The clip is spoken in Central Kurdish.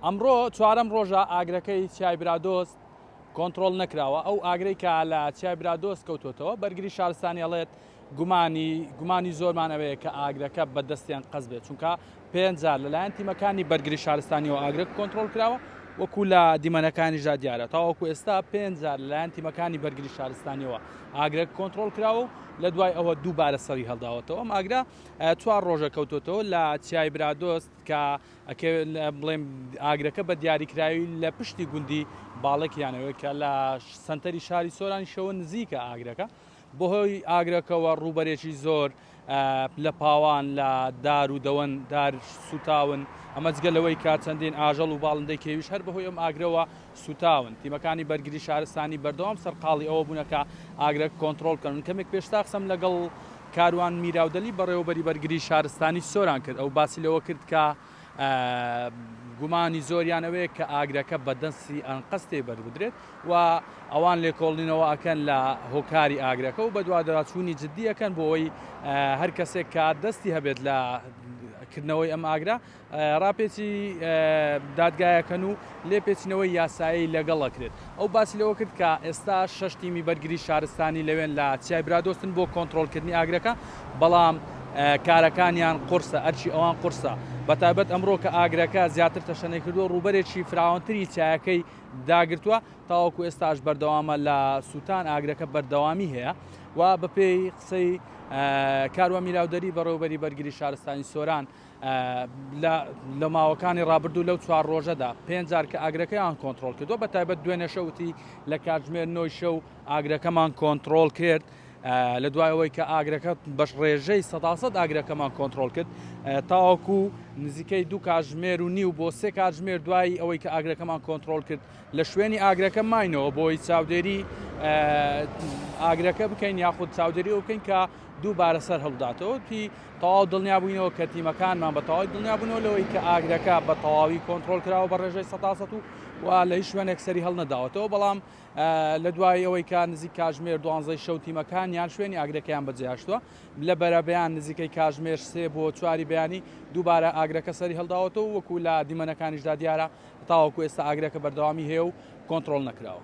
ئەمڕۆ چوارەم ڕۆژە ئاگرەکەی چیای برادۆست کۆنتڕۆڵ نەکراوە، ئەو ئاگرەی کە لە چیای برادۆست کەوتووەتەوە، بەرگری شارستانی ئەڵێت گومانی گومانی زۆرمان ئەوەیە کە ئاگرەکە بە دەستیان قەست بێت، چونکە پێنج جار لەلایەن تیمەکانی بەرگری شارستانیەوە ئاگرەکە کۆنتڕۆڵ کراوە، وەکو لە دیمەنەکانیشدا دیارە تاوەکو ئێستا پێنج جار لەلایەن تیمەکانی بەرگری شارستانیەوە ئاگرەکە کۆنتڕۆڵ کراوە و لە دوای ئەوە دووبارە سەری هەڵداوەتەوە. ئەم ئاگرە چوار ڕۆژە کەوتووەتەوە لە چیای برادۆست کە بڵێم ئاگرەکە بە دیاریکراوی لە پشتی گوندی باڵێکیانەوەی کە لە سەنتەری شاری سۆرانیشەوە نزیکە ئاگرەکە بەهۆی ئاگرەکەوە ڕووبەرێکی زۆر لە پاوان لە دار و دەوەن دار سوتاون ئەمە جگە لەوەی کە چەندین ئاژەڵ و باڵندەی کێویش هەر بەهۆی ئەم ئاگرەوە سوتاون تیمەکانی بەرگری شارستانی بەردەوام سەرقاڵی ئەوە بوونە کە ئاگرەکە کۆنتڕۆڵ بکەن من کەمێک پێشتا قسەم لەگەڵ کاروان میراودەلی بەڕێوەبەری بەرگری شارستانی سۆران کرد ئەو باسی لەوە کرد کە گومانی زۆریان ئەوەیە کە ئاگرەکە بە دەستی ئەنقەست تێ بەربدرێت و ئەوان لێکۆڵینەوە ئەکەن لە هۆکاری ئاگرەکە و بەدواداچوونی جددی ئەکەن بۆ ئەوەی هەر کەسێک کە دەستی هەبێت لە کردنەوەی ئەم ئاگرە ڕاپێچی دادگایەکەن و لێپێچینەوەی یاسایی لەگەڵ ئەکرێت. ئەو باسی لەوە کرد کە ئێستا شەش تیمی بەرگری شارستانی لەوێن لە چیای برادۆستن بۆ کۆنتڕۆڵکردنی ئاگرەکە، بەڵام کارەکانیان قورسە، ئەرکی ئەوان قورسە، بەتایبەت ئەمڕۆ کە ئاگرەکە زیاتر تەشەنەی کردووە، ڕووبەرێکی فراوانتری چیایەکەی داگرتووە، تاوەکو ئێستاش بەردەوامە لە سووتان، ئاگرەکە بەردەوامی هەیە و بەپێی قسەی کاروان میراودەری بەڕێوەبەری بەرگری شارستانی سۆران، لە ماوەکانی ڕابردوو لەو چوار ڕۆژەدا پێنج جار کە ئاگرەکەیان کۆنترۆڵ کردووە بە تایبەت دوێنێ شەو وتی لە کاتژمێر نۆی شەو ئاگرەکەمان کۆنترۆڵ کرد لە دوای ئەوەی کە ئاگرەکە بەش ڕێژەی سەداسەد ئاگرەکەمان کۆنترۆڵ کرد تاوەکو نزیکەی دوو کاتژمێر و نیو بۆ سێ کاتژمێر دوای ئەوەی کە ئاگرەکەمان کۆنترۆڵ کرد لە شوێنی ئاگرەکە ماینەوە بۆی چاودێری ئاگرەکە بکەین یاخود چاودێری ئەو بکەین کە دووبارە سەر هەڵداتەوە تەواو دڵنیا بووینەوە کە تیمەکانمان بە تەواوی دڵنیا بوونەوە لەوەی کە ئاگرەکە بە تەواوی کۆنترۆڵ کراوە بە ڕێژەی سەتاسەد و و لە هیچ شوێنێک سەری هەڵنەداوەتەوە بەڵام لە دوای ئەوەی کە نزیک کاژمێر دوانزەی شەو تیمەکانیان شوێنی ئاگرەکەیان بەجێهاشتووە لە بەرەبەیان نزیکەی کاژمێر سێ بۆ چواری بەیانی دووبارە ئاگرەکە سەری هەڵداوەتەوە وەکو لە دیمەنەکانیشدا دیارە تاوەکو ئێستا ئاگرەکە بەردەوامی هەیە و کۆنترۆڵ نەکراوە.